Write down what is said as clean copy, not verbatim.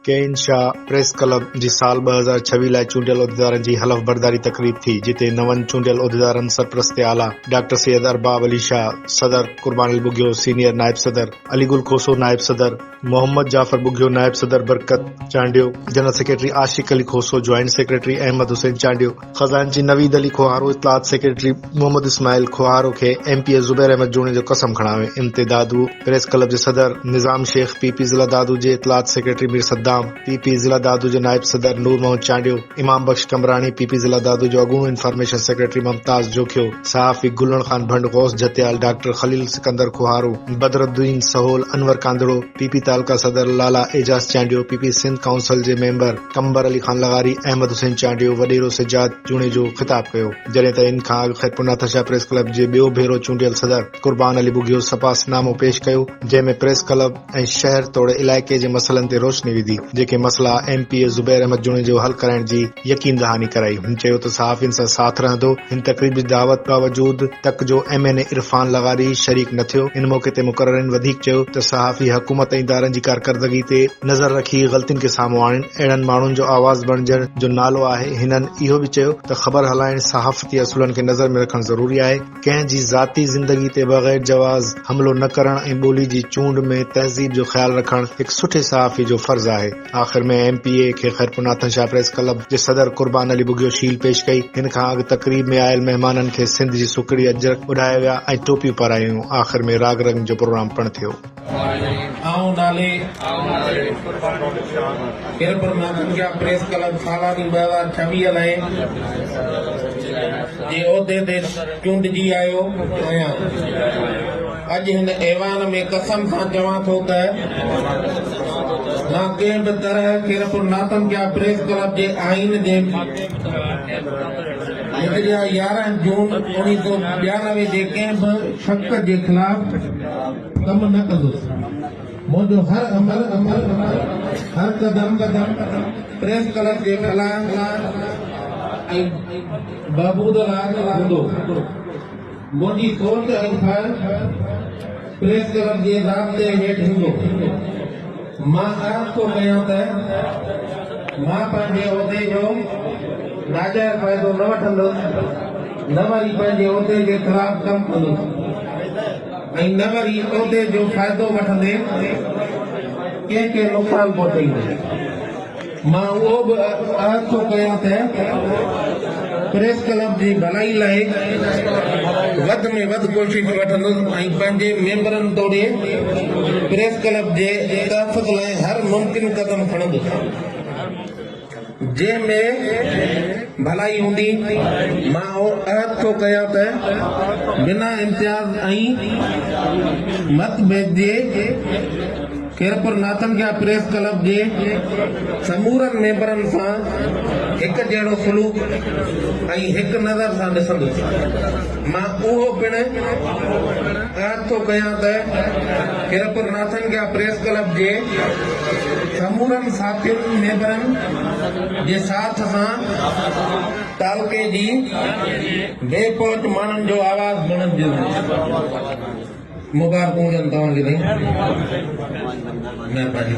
ڪين Shah press club جي سال 2026 لاء چونڊيل عهديدارن جي حلف برداري تقريب ٿي، جتي نون چونڊيل عهديدارن سرپرست اعليٰ ڊاڪٽر سيد ارباب علي شاهه، صدر قربان علي ٻگهيو، سينيئر نائب صدر علي گل کوسو، نائب صدر محمد جعفر ٻگهيو، نائب صدر Barkat Chandio, general secretary Ashiq Ali Khoso, joint secretary Ahmed Hussain Chandio, خزانچي نويد علي کوهارو، اطلاعات سيڪريٽري محمد اسماعيل کوهارو کي M P A Zubair Ahmed Junejo قسم کڻايو. ان تي دادو پريس ڪلب جي صدر نظام شيخ، پي پي ضلع دادو جي اطلاعات secretary Mir Saddam, P P ضلع دادو جي نائب صدر نور محمد چانڊيو، امام بخش قمبراڻي، پي پي ضلع دادو جو اڳوڻو انفارميشن سيڪريٽري ممتاز جوکيو، صحافي Gulan Khan Bhand, Ghaus Jhatial, doctor Khalil Sikandar Koharo, Badruddin Sahool, Anwar Kandhro, P P تعلقه صدر Lala Ejaz Chandio, P P Sindh council جي ميمبر قمبر علي خان لغاري، احمد حسين چانڊيو، وڏيرو سجاد جوڻيجو خطاب ڪيو. جڏهن ته ان کان اڳ خيرپورناٿن شاهه پريس ڪلب جي ٻيو ڀيرو چونڊيل صدر قربان علي ٻگهيو سپاس نامو پيش ڪيو، جنهن ۾ پريس ڪلب ۽ شهر توڙي علائقي جي مسئلن تي روشني وڌي، جيڪي مسئلا M P A Zubair Ahmed Junejo حل ڪرائڻ جي يقين دهاني ڪرائي. هن چيو ته صحافين سان ساٿ رهندو. هن تقريب جي دعوت باوجود تڪ جو ايم اين اي عرفان لغاري شريڪ نه ٿيو. ان موقعي تي مقررين وڌيڪ چيو ته صحافي حڪومت ۽ ادارن جي ڪارڪردگي تي نظر رکي غلطين کي سامهون آڻين، اهڙن ماڻهن جو آواز بڻجڻ جو نالو آهي. هنن اهو به چيو ته خبر هلائڻ صحافتي اصولن کي نظر ۾ رکڻ ضروري آهي، ڪنهن جي ذاتي زندگي تي بغير جواز حملو نه ڪرڻ ۽ ٻولي جي چونڊ ۾ تهذيب جو خيال رکڻ هڪ سٺي صحافي جو فرض آهي. آخر ۾ ايم پي اي کي خيرپور ناٿن شاهه پريس ڪلب جي صدر قربان علي ٻگهيو شيل پيش ڪئي. هن کان اڳ تقريب ۾ آيل مهمانن کي سنڌ جي سڪڙي اجرڪ اوڍايا ويا ۽ ٽوپيون پارايون ويون. آخر ۾ راڳ رنگ جو پروگرام پڻ ٿيو. آئون نالي خيرپور ناٿن شاهه پريس ڪلب سالاني 2026 لاء جي عهدي تي چونڊجي آيو آهيان. اڄ هن ايوان ۾ قسم سان چوان ٿو ته مان ڪنهن به طرح خيرپور ناٿن شاهه پريس ڪلب جي آئين جي هجريه 11 جون 1992 جي ڪنهن به شق جي خلاف ڪم نه ڪندس. منهنجو هر عمل، هر قدم پريس ڪلب جي فلاح ۽ بهبود لاء هوندو. منهنجي سوچ ۽ خيال پريس ڪلب جي ضابطي هيٺ هوندو. مان عهد ٿو ڪيان ته مان پنهنجي عهدي جو ناجائز فائدو نه وٺندس، نه وري پنهنجي عهدي جي خلاف ڪم ڪندس ۽ نه وري عهدي جو فائدو وٺندي ڪنهن کي نقصان پهچائيندس. مان اهو به عهد ٿو ڪيان ته پريس ڪلب جي ڀلائي لاء وڌ ۾ وڌ ڪوشش وٺندس ۽ پنهنجي ميمبرن توڙي پريس ڪلب جي تحفظ لاء هر ممڪن قدم کڻندس جنهن ۾ ڀلائي هوندي. مان اهو عهد ٿو ڪيان ته بنا امتياز ۽ مت ڀيد جي خيرپور ناٿن شاهه پريس ڪلب جي سمورن ميمبرن سان هڪ جهڙو سلوڪ ۽ هڪ نظر سان ڏسندس. مان اهو پڻ عهد ٿو ڪيان ته خيرپور ناٿن شاهه پريس ڪلب جي سمورن ساٿين ميمبرن جي ساٿ سان تعلقي جي بي پهچ ماڻهن جو آواز بڻجندس. مبارڪون هجن توهان کي سائين. مهرباني.